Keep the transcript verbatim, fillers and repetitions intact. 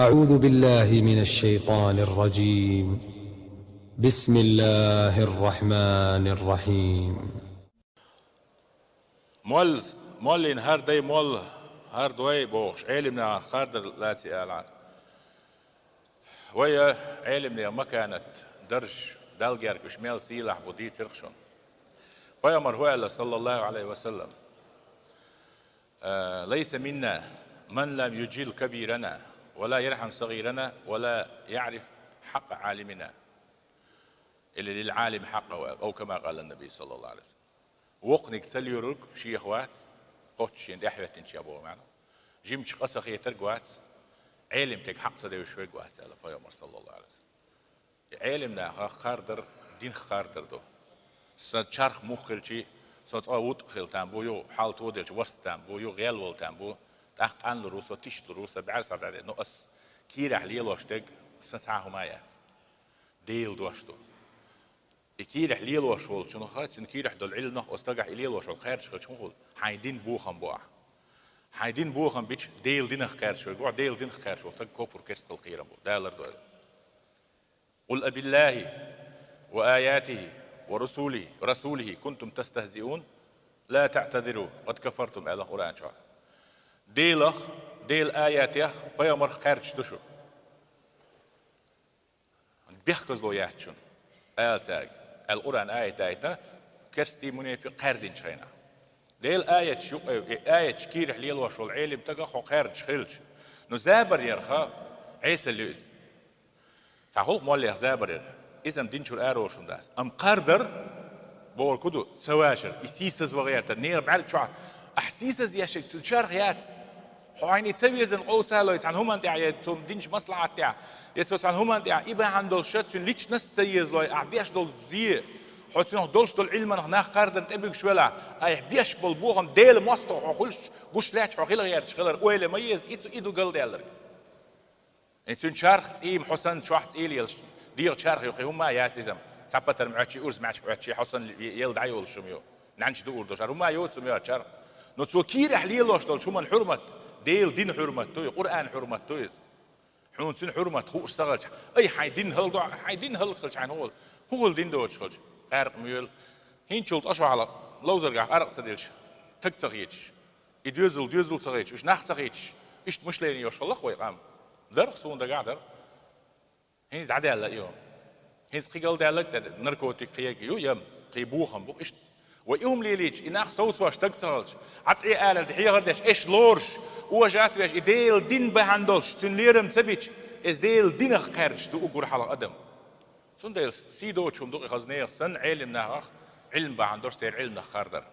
أعوذ بالله من الشيطان الرجيم. بسم الله الرحمن الرحيم. Молла, моллина хӀара дай, молла хӀара дой бохуш, Ӏелимнаха кхардара лаций алахь. Вай Ӏелимнех маканат, дарж, Далла герга уьш мел сийлахь бу дийцира шуна. Пайхамар хӀу аьлла, саллаллаху Ӏалайхи ва саллам: «Э, лайса минна ман лам юджил кабирана, ва ла ярхам сагӀирана, ва ла яъриф хьакъа Ӏалимина. Или лил Ӏалими хьакъаху», ав кама къала Наби, саллаллаху Ӏалайхи ва саллам. Вокханиг ца лоьрург шех вац, кхоччуш шена тӀаьхьахӀоьттинчех боху маьӀна. Жимачу къа ца хетарг вац, Ӏелимтега хьакъ ца девзаш верг вац, аьлла Пайхамар, саллаллаху Ӏалайхи ва саллам. И Ӏелимнаха кхардара динах кхардара ду. Сан чарх мух хилчий, со цкъа вутӀа хила там бу, юха хьал тоделча варц там бу, юха гӀелвала там бу, тӀаккха къанлур ву со, тишлур ву со, бӀаьрса дӀаде. Ну, ас кийрахь лелош дерг сан цхьа а хӀума яц. Делан дош ду. И кийрахь лелош волчунах, цуьнан кийрахь долу Ӏилманах оцу стагахь и лелош волу кхаьрдаш хилча хӀун хуьлу? Хьайн дин бохам бу ахь. Хьайн дин бохам бича, Делан динах кхаьрдаш верг ву ахь, Делан динах кхаьрдаш волу стаг копур керста хила кхерам бу. Дала лардойла. «Къул абиллахи ва аятихи ва русулихи, расулихи кунтум тастахзиун, ла таътазиру, къад кафартум», аьлла Къуръан чохь. Делах, Делан аятех, пайхамарх кхаьрдаш ду шу. Бехказло яц шуна, ала цаьрга, аьлла Къуръан аят дайтина, керстий, мунепикъ кхаьрдинчу хенахь. Делан аяташ юкъа, и аяташ кийрахь лелош волу Ӏелим стагах хьо кхаьрдаш хилча, ну, забар ярха, Ӏесалла ю иза. Цхьа гӀуллакх моллех забар яр. Иза-м дин чуьра араволуш хӀума дац. Амма кхардар бохург хӀун ду? Ца вашар, и сийсаз ваха гӀертар, нехан бӀаьрг чохь. Ахь сийсаз еш верг, цуьнан чарх яц. Хьо хьайна и ца везан къовсалой цхьана хӀуманна тӀехь, я цо динчу маслахьат тӀехь, я цо цхьана хӀуманна тӀехь, и бахьана долуш ша цуьнан личность ца езалой, ахь деш долу зе, хьо цуьнах долуш долу Ӏилманах нах кхардарна тӀебуьгуш велахь, айхьа беш болу бохам Делан мостагӀа хьо хуьлуш гуш лаьтташ хьо хила гӀерташ хилар ойла ма еза, и цу, и ду галдаьлларг. И цуьнан чарх цӀийма хьо санна чохь цӀийла елаш, дегӀан чарх ю, кхин хӀумма а яц иза-м. Цхьа патар маьччи, урс маьчка Ӏоьттичи, хьо санна е-, ела дӀайолуш хӀума ю. Нанча дуур долуш, хӀара хӀумма а йоцу хӀума ю хӀара чарх. Но цо кийрахь лелош долчу хӀуман хьурмат, Делан дин хьурмат ду и, Къуръан хьурмат ду иза. Хьуна цуьнан хьурмат хууш ца хилча, ай, хьайн дин хӀалдо, хьайн дин хӀаллакьхилча, хьайна хӀун хуьлу? ХӀун хуьлу дин доцуш хилча? Къаьркъа ма йоьлу. ХӀинцул тӀе шо хьала, ловзаргахь аракъ ца делча, таг ца хеташ. И доьзал, доьзал ца хеташ, уьш нах ца хеташ, иштта мышление йолуш хилла-кх вай къам. Дара-кх, суна дагахь дара. ХӀинца дӀадаьлла и хӀума. ХӀинца кхин галдаьлларг а тӀе, наркотик кхин ерг ю, я кхин бохам бу-кх иштта. Вай и хӀума лелийча, и нах совцош таг ца хилча, Ӏад Ӏе алар де хьехар деш, эш лоруш, ожат веш, и Делан дин бахьана долуш, цуьнан лерам ца бича, иза Делан динах кхаьрдаш ду уггар хьалха адам. Цундела сий доцу хӀума ду-кх и хаза нехан санна Ӏелим нахах, Ӏилма бахьана долуш церан Ӏилманах кхардар.